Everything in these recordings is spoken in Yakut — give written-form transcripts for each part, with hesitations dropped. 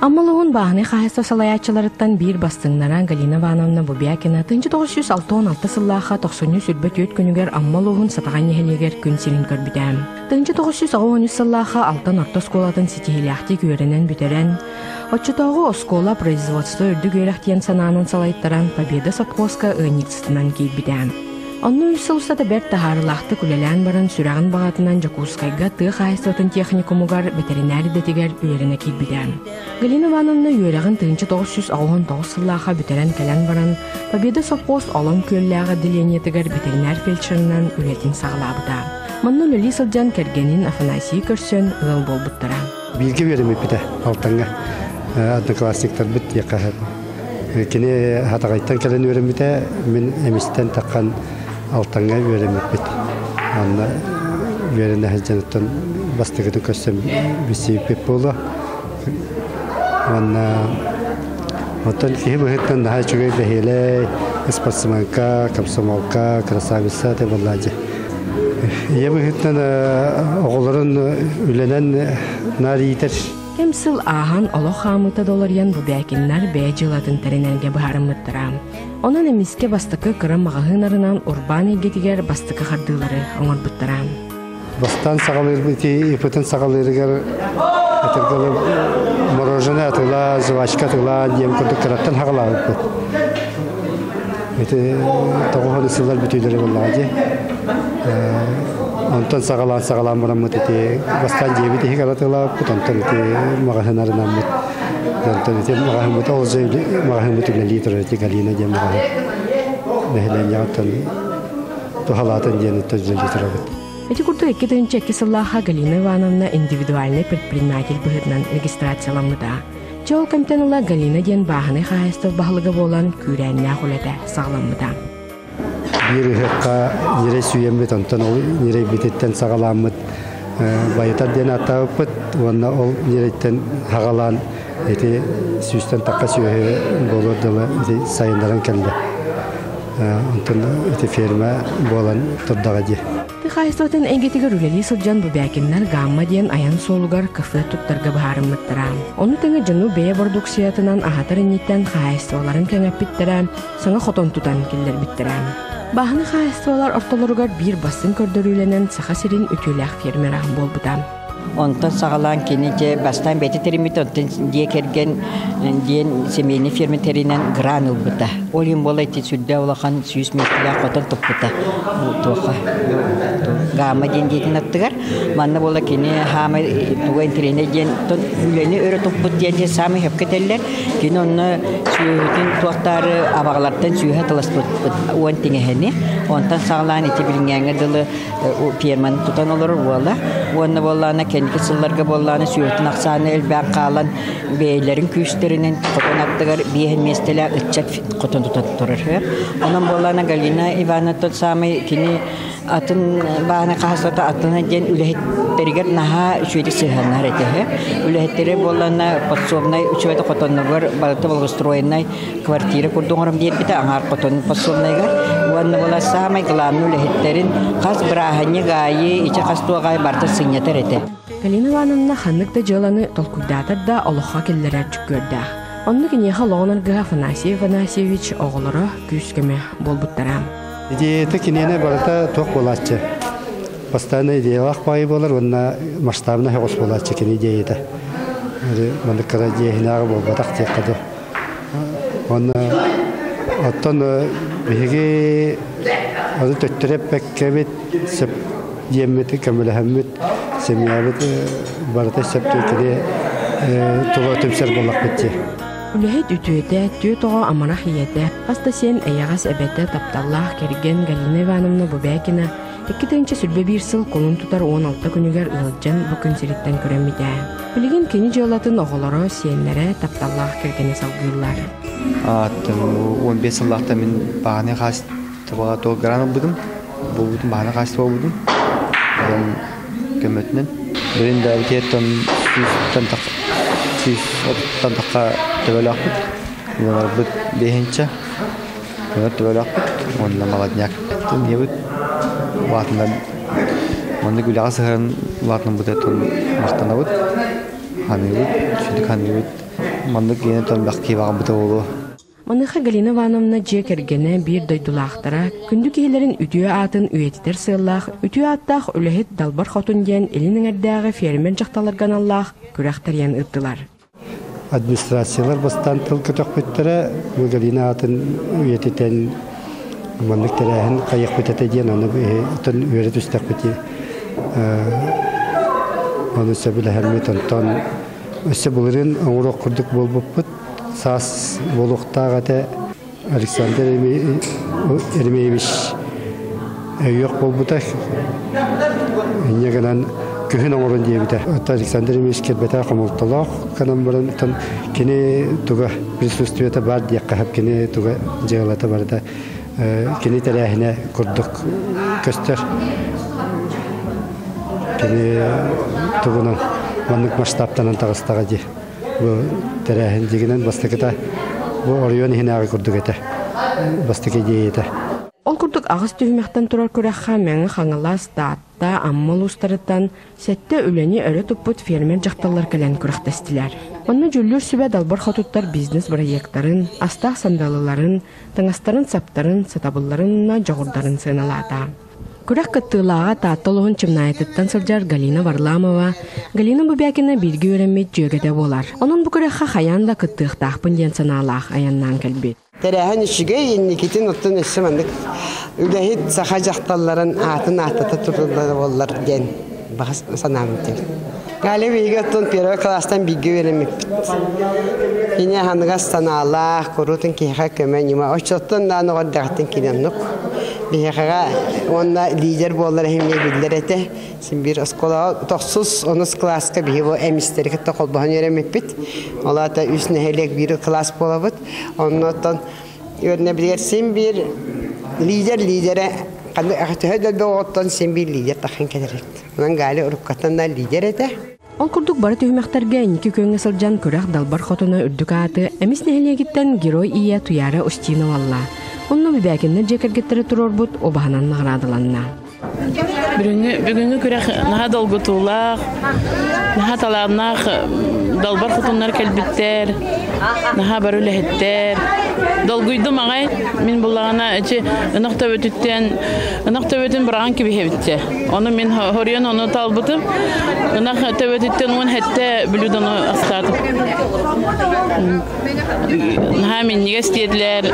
Амма улууһун бааһынай хаһаайыстыба салайааччыларыттан биир бастыҥнара Галина Ивановна Бубякина 1966 сыллаахха тохсунньу 24 күнүгэр Амма улууһун Сатаҕай нэһилиэгэр күн сирин көрбүтэ. 1993 сыллаахха Алтан орто оскуолатын ситиһиилээхтик үөрэнэн бүтэрэн, оччотооҕу оскуола производство үрдүк үөрэх диэн санаанан салайтаран Победа сопхуоска ыанньыксытынан киирбитэ. Онно үс сыл устата бэрт таһаарыылаахтык үлэлээн баран сүрэҕин баҕатынан Дьокуускайга тыа хаһаайыстыбатын техникумугар бэтэринээр идэтигэр үөрэнэ киирбитэ. Галина Ивановна үөрэҕин 1989 сыллаахха бүтэрэн кэлэн баран Победа сопхуос Олом Күөллээх отделениетыгар бэтэринээр фельдшерынан үлэтин саҕалаабыта. Манна үлэлии сылдьан кэргэнин Афанасийы көрсөн ыал буолбуттара. Бииргэ үөрэммиппитэ Алтаҥҥа одноклассниктарбыт диэххэ Кини Хатаҕайтан кэлэн үөрэммитэ, мин Эмистэн таххан Алтаҥҥа үөрэммиппит. Онно үөрэнэ сылдьан бастакытын көрсөн билсибиппит буолуо. Уонна оттон киһи быһыытынан наһаа үчүгэй бэһиэлэй, спортсменка, комсомолка, красавица этэ буоллаа дьэ. Ийэ быһыытынан оҕолорун үлэнэн наар иитэр. Кэм сыл ааһан олох хаамыыта доларыйан Бубякиннар бэйэ дьыалатын тэринэргэ быһаарыммыттара. Онон эмискэ бастакы кыра маҕаһыын арынан урбаан эйгэтигэр бастакы хардыылары оҥорбуттара. Бастаан саҕалыырбыт ипытын саҕалыырыгар этэргэ мороженое атыылаа, жвачка атыылаа диэн курдук кыраттан хаҕалаабыппыт. Ити тоҕуһун сыллар бүтүүлэрэ буоллаҕа дии. Онтон саҕалаан саҕалаан бараммыт ити бастаан дьиэбит иһигэр атыылаабыппыт, онтон ити маҕаһыынарынаммыт. Онтон ити маҕаһыыммыт ол маҕаһыыммыт үлэлии турар ити Галина диэн маҕаһыын. Нэһилиэнньэҕэ оттон туһалаатын диэн оттон үлэлии турабыт. Ити курдук 2002 сыллаахха Галина Ивановна индивидуальнай предприниматель быһыытынан регистрацияламмыта. Дьэ ол кэмтэн ыла Галина диэн бааһынай хаһаайыстыба баһылыга буолан күүрээннээх үлэтэ саҕаламмыта. Биир ыһыахха ньирэй сүүйэммит, онтон ол ньирэйбититтэн саҕалааммыт байытар диэн ааттаабыппыт уонна ол ньирэйтэн саҕалаан ити сүүстэн тахха сүөһү буолуор дылы ити сайыннаран кэллэ. Онтон ити ферма буолан турдаҕа дии. Тыа хаһаайыстыбатын эйгэтигэр үлэлии сылдьан Бубякиннар Гамма диэн айан суолугар кафе туттарга быһаарыммыттара. Ону тэҥэ дьону бэйэ бородууксуйатынан аһатар инниттэн хаһаайыстыбаларын кэҥэппиттэрэ, саҥа хотон тутан киллэрбиттэрэ. Бааһынай хаһаайыстыбалар ортолоругар биир бастыҥ көрдөрүүлэнэн Саха сирин үтүөлээх фермера буолбута. Онтон саҕалаан кини дьэ бастаан бэйэтэ тэриммит, онтон дьиэ кэргэн диэн семейный ферма тэринэн гран ылбыта. Ол иһин буола ити сүрдээх улахан 100 миэстэлээх хотон туппута. Туохха Гамма диэн дьиэтин аттыгар. Манна буола кини хаамай туга интэриэһинэй диэн үлэни өрө туппут диэн дьэ саамай сөпкө этэллэр. Кини онно сүөһүтүн туохтаары абаҕалартан сүөһэ таласпыт уон тиҥэһэни. Онтон саҕалаан ити билиҥҥээҥҥэ дылы ферманы тутан олорор уола. Уонна буоллаҕына кэнники сылларга буоллаҕына сүөһүтүн ахсаана элбээн хаалан бэйэлэрин күүстэринэн хотон аттыгар биэһин миэстэлээх ыччат хотон тутан турар. Онон буоллаҕына Галина Ивановна тот самый кини атын бааны хаһаайыстыбата атына диэн үлэһиттэригэр наһаа үчүгэйдик сыһыаннаһар этэ. Үлэһиттэрэ буоллаҕына подсобнай үчүгэйдик хотонноргор барыта благоустроеннай квартира курдук оҥорон биэрбитэ аҥаар хотон подсобнайыгар уонна буола саамай главный үлэһиттэрин хас бырааһынньык аайы ичи хас туох аайы барыта сынньатар этэ. Галина Ивановна ханнык да дьыаланы толкуйдаатар да олоххо киллэрэр дьүккүөрдээх. Онно киниэхэ олоҕун аргыһа Афанасий Афанасьевич оҕолоро күүс-көмө буолбуттара. Идеята киниэнэ барыта туох буолааччы. Постоянно идеялаах баайы буолар уонна масштабнай соҕус буолааччы кини идеята. Маннык кыра дьиэһинээҕи буолбатах диэххэ дуу. Уонна оттон биһиги ону төттөрү эппэккэбит сөп диэммит көмөлөһөммүт семьябыт барыта сөп кини тула түмсэр буоллахпыт дии. Үлэһит үтүөтэ, түөрт оҕо амарах ийэтэ, хас да сиэн эйэҕэс эбэтэ, тапталлаах кэргэн Галина Ивановна Бубякина 2021 сыл кулун тутар 16 күнүгэр ыалдьан бу күн сириттэн күрэммитэ. Билигин кини дьыалатын оҕолоро, сиэннэрэ, тапталлаах кэргэнэ салгыыллар. 15 сыллаахта мин бааһынай хаһаайыстыбаҕа туох гран ылбытым, буолбутум бааһынай хаһаайыстыба буолбутум. Көмөтүнэн. Билин да битиэттэн 130-тан тахха төбөлөөхпүт. Уонарбыт бэһинчэ. Өнөр төбөлөөхпүт. Уонна молодняк. Ийэбит улаатынан маннык үлэҕэ сыһыан улаатынан бытыаттан махтанабыт. Ханыыбыт, сүдүк ханыыбыт. Маннык киэнэ элбэх киһи баҕарбыта буолуо. Маныаха Галина Ивановна дьиэ кэргэнэ биир дойдулаахтара күндү киһилэрин үтүө аатын үйэтитэр сыаллаах үтүө ааттаах үлэһит Далбар Хотун диэн илин эҥэрдээҕи фермер дьахталларга аналлаах күрэх тэрийэн ыыттылар. Администрациялар бастаан тыл көтөхпүттэрэ, бу Галина аатын үйэтитэн маннык тэрээһин хайыахпыт этэ диэн аны тыл үөрэ түстэхпит ону сөбүлэһэммит онтон өссө былырыын оҥоруох курдук буолбуппут саас буолуохтаах этэ Александр Еремеевич өйүөх буолбута инньэ гынан күһүн оҥорун диэбитэ Александр Еремеевич кэлбэтэ хомолтолоох гынан баран кини туга присутствиета баар диэххэ сөп кини туга дьыалата барыта кини тэрээһинэ курдук көстөр кини тугунан маннык масштабтанан таҕыстаҕа дии бу тэрээһин дьигинэн бастакыта бу оройуон иһинээҕи курдук этэ бастакы идеята. Ол курдук аҕыс түһүмэхтэн турар күрэххэ Мэҥэ Хаҥалас, Таатта, Амма улуустарыттан сэттэ үлэни өрө туппут фермер дьахталлар кэлэн күрэхтэстилэр. Онно дьүүллүүр сүбэ далбар хотуттар бизнес-бырайыактарын, астаах сандалыларын, таҥастарын-саптарын, сатабылларын уонна дьоҕурдарын сыаналаата. Күрэх кыттыылааҕа Таатта олоһун Чымнаайытыттан сылдьар Галина Варламова, Галина Бубякина бииргэ үөрэммит дьүөгэтэ буолар. Онон бу күрэххэ хайаан да кыттыахтаахпын диэн санаалаах айаннаан кэлбит. Тэрээһин үчүгэй, инникитин оттон өссө маннык үлэһит саха дьахталларын аатын ааттата туруллар буоллар диэн баҕа санаабын этим. Галя биһиги оттон первый класстан бииргэ үөрэммиппит. Кини аһыныгас санаалаах, куруутун киһиэхэ көмө ньыма. Оччоттон даҕаны оҕо эрдэҕиттэн кини оннук. Биһиэхэҕэ уонна лидер буолар иһин биллэр этэ. Син биир оскуолаҕа тохсус, онус кылааска биһи бу эмистэри кытта холбоһон үөрэммиппит. Ол аата үс нэһилиэк биир кылаас буолабыт. Оннуттан үөрэнэбитигэр син биир лидер лидерэ төһө да оҕоттон син биир лидер таххан кэлэр эбит. Онон Галя уруккаттан да лидер этэ. Ол курдук бары түһүмэхтэргэ инники күөҥҥэ сылдьан күрэх Далбар Хотуна үрдүк ааты Эмис нэһилиэгиттэн Герой Ийэ Туйаара Устинова ылла. Онно Бүбээкиннэр дьиэ кэргэттэрэ туруорбут убаһанан наҕараадаланна. Бүгүҥҥү, бүгүҥҥү күрэх наһаа долгутуулаах, наһаа талааннаах далбар хотуннар кэлбиттэр, наһаа бары үлэһиттэр. Долгуйдум аҕай, мин буллаҕына ичи ынах төбөтүттэн, ынах төбөтүн быраҕан кэбиһэбиттэ. Ону мин хоруйан ону талбытым. Ынах төбөтүттэн 17 блюдону астаатым. Наһаа минньигэс диэтилэр,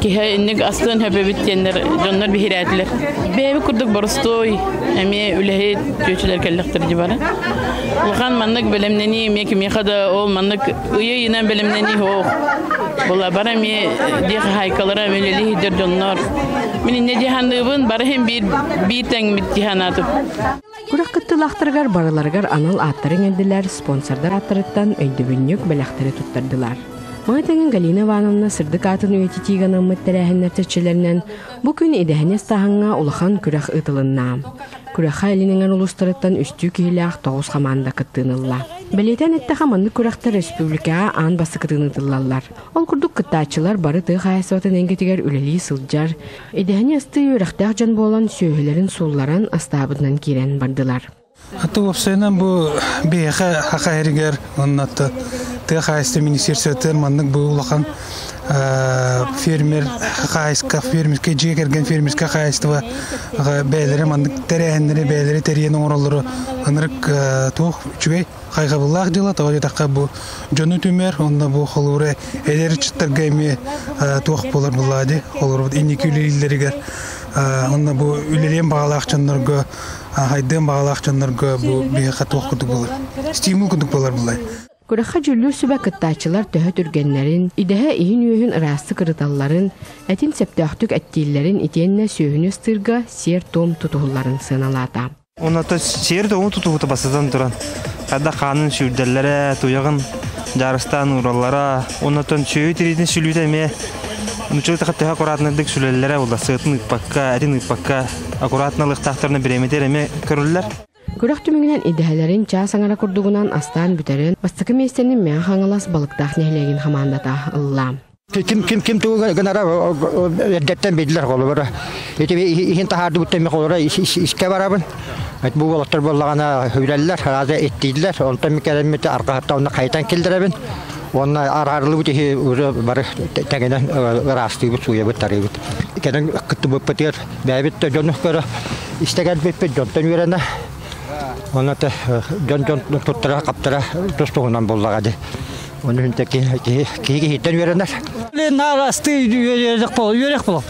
киһи инник астыан хөпөбүт диэннэр дьоннор биһирээтилэр. Бэйэбит курдук боростуой, эмиэ үлэһит чүөчүлэр кэллэхтэр дии бары. Улахан маннык бэлэмнэнии эмиэ кимиэхэ да ол маннык ыйы-ыйынан бэлэмнэнии суох. Була бары эмиэ дии хаһаайкалара үлэлии сылдьар дьоннор. Мин инньэ дии саныыбын, бары иһин биир биир тэҥмит дии санаатым. Күрэх кыттыылаахтарыгар барыларыгар анал ааттары иҥэрдилэр, спонсордар ааттарыттан өйдөбүнньүк бэлэхтэри туттардылар. Маны тэҥэ Галина Ивановна сырдык аатын үйэтитиигэ анаммыт тэрээһиннэр чэрчилэринэн бу күн идэһини астааһыҥҥа улахан күрэх ыытылынна. Күрэххэ Илин Эҥэр улуустарыттан үстүү киһилээх тоҕус хамаанда кыттыыны ылла. Бэлиэтээн эттэххэ, маннык күрэхтэр республикаҕа аан бастакытын ыытыллаллар. Ол курдук кыттааччылар бары тыа хаһаайыстыбатын эйгэтигэр үлэлии сылдьар, идэһини астыы үөрэхтээх дьон буолан сүөһүлэрин суулларан астаабытынан киирэн бардылар. Аты уопсайынан бу биһиэхэ Хаха эригэр уонна тыа хаһаайыстыба министерствотыгар маннык бу улахан фермер хаһаайыска фермерскэй дьиэ кэргэн фермерскэй хаһаайыстыба бэйэлэрэ маннык тэрээһиннэри бэйэлэрэ тэрийэн оҥороллоро ынырык туох үчүгэй хайҕабыллаах дьыала тоҕо диэтэххэ бу дьону түмэр уонна бу холобура эдэр ыччаттарга эмиэ туох буолар буллаа дии холобура инники үлэлииллэригэр уонна бу үлэлиэн баҕалаах дьоннорго хайдыан баҕалаах дьоннорго бу биһиэхэ туох курдук буолар стимул курдук буолар буллай. Күрэххэ дьүүллүүр сүбэ кыттааччылар төһө түргэннэрин, идэһэ иһин-үөһүн ыраастык ырыталларын, этин сөптөөхтүк эттииллэрин итиэннэ сүөһүнү ыстыырга сиэр-туом тутуһулларын сыаналаата. Оното сиэр-туому тутуһута бастатан туран, хайдах хаанын сүүрдэллэрэ, туйаҕын дьаарыстаан уураллара, оннотон сүөһү тириитин сүлүүтэ эмиэ нуччалыы төһө аккуратнайдык сүлэллэрэ буолла, сыатын ыыппакка, этин ыыппакка аккуратно ылыахтаахтарына бириэмэтигэр эмиэ көрүллэр. Күрэх түмүгүнэн идэһэлэрин чаас аҥара курдугунан астаан бүтэрэн, бастакы миэстэни Мэҥэ Хаҥалас Балыктаах нэһилиэгин хамаандата ылла. Ким ким ким тугу гынара эрдэттэн биллэр холобура. Ити иһин таһаардыбыт эми холора искэ барабын. Бу уолаттар буоллаҕына үрэллэр, арааза иттииллэр. Онтон микэрэммит арҕаһатта онно хайытан киллэрэбин. Уонна араарылыбыт иһи уже бары тэҥинэн ыраастыыбыт, сууйабыт, тарыыбыт. Кэлэн кыттыбыппытыгар бэйэбит да дьону көрө истэ кэлбиппит, дьонтон үөрэнэ. Онно дьон-дьон туттара-хаптара тус-туһунан буоллаҕа дии. Оны хүнтэ киһи киһиттэн үөрэнэр. Наар астыы үөрэх бол, үөрэх бол.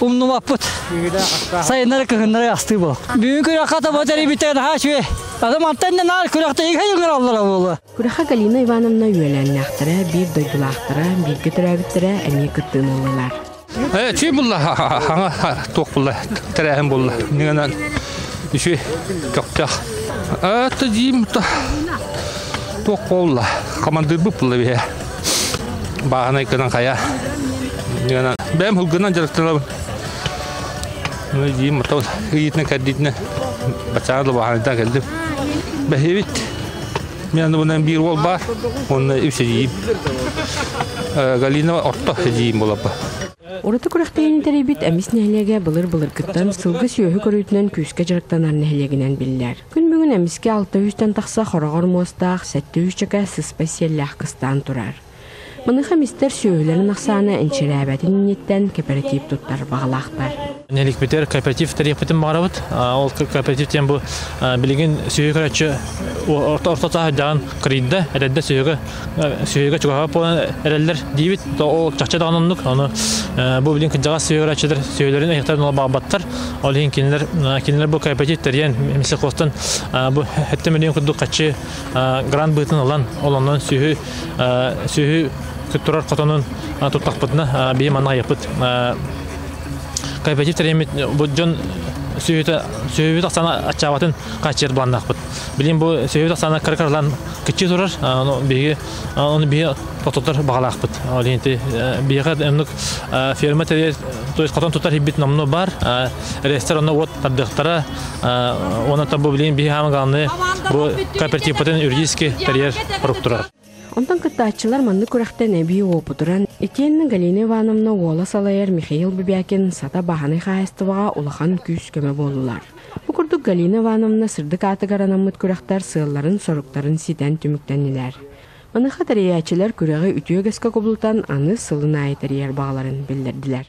Умнубаппыт. Сайыннары кыһыннары астыы бол. Бүгүн күрэххэ таба тэрийбиттэр наһаа үчүгэй. Аты мантан да наар күрэхтэһиигэ ыҥыраллара буолуо. Күрэххэ Галина Ивановна үөлээннээхтэрэ, биир дойдулаахтара, бииргэ төрөөбүттэрэ эмиэ кыттыыны ыллылар. Чүй булла, хаҥа туох булла, тэрээһин булла. Нигэнэн үчүй көхтөөх. Это дим туох буолла, командирбыт булла биһэ. Бааһынай гынан хайа. Нигэнэн бэм хылгынан дьарыктанабын. Ну дим мотол ыйытна кэрдитинэ бачаана да бааһынайдан кэлдим. Бэһибит Мен аныбынан биир уол баар, уонна үс эдьиийим. Галина орто эдьиийим буолаппа. Ураты күрэхтэһиини тэрийбит Эмис нэһилиэгэ былыр-былыргыттан сылгы сүөһү көрүүтүнэн күүскэ дьарыктанар нэһилиэгинэн биллэр. Күн бүгүн Эмискэ алта үстэн тахса хороҕор муостаах, сэттэ үсчэкэ сыспай сиэллээх кыстаан турар. Маныаха мистэр сүөһүлэрин ахсаана энчирээбэтин инниттэн кэпэрэтиип туттар баҕалаахтар. Нэһиликпитигэр кооператив тэрийэхпитин баҕарабыт. Ол кооператив диэн бу билигин сүөһү көрөөччү орто орто сааһырдаҕын кырыйда, эрэлдэ сүөһүгэ сүөһүгэ чугаһаабат буолан эрэллэр диибит. Ол чахчы даҕаны оннук. Ону бу билигин кырдьаҕас сүөһү көрөөччүлэр сүөһүлэрин ыһыктарын ыла баҕарбаттар. Ол иһин кинилэр кинилэр бу кооператив тэрийэн Мисякостан бу 7 миллион курдук хаччы грант быытын ылан, ол онон сүөһү сүөһү турар хотонун туттахпытына биһи манна айыппыт кооператив тэрийэммит бу дьон сүөһүтэ сүөһүбүт ахсаана аччаабатын хааччыйар былааннаахпыт. Билигин бу сүөһүбүт ахсаана кыра-кыралаан кыччыы турар. Биһиги ону биһи тохтотор баҕалаахпыт. Ол иһин биһиэхэ оннук ферма тэрийэр, то есть хотон тутар иһбит номнуо баар. Рестер онно уот тардыахтара. Уонна бу билигин биһи хаама главное бу кооперативпытын юридически тэрийэр сорук турар. Онтон кыттааччылар маннык күрэхтэн эбии уопутуран, итиэннэ Галина Ивановна уола салайар Михаил Бубякин Сата бааһынай хаһаайыстыбаҕа улахан күүс-көмө буоллулар. Бу курдук Галина Ивановна сырдык аатыгар анаммыт күрэхтэр сыалларын-соруктарын ситэн түмүктэннилэр. Маныаха тэрийээччилэр күрэҕи үтүө үгэскэ кубулутан аны сылын аайы тэрийэр баҕаларын биллэрдилэр.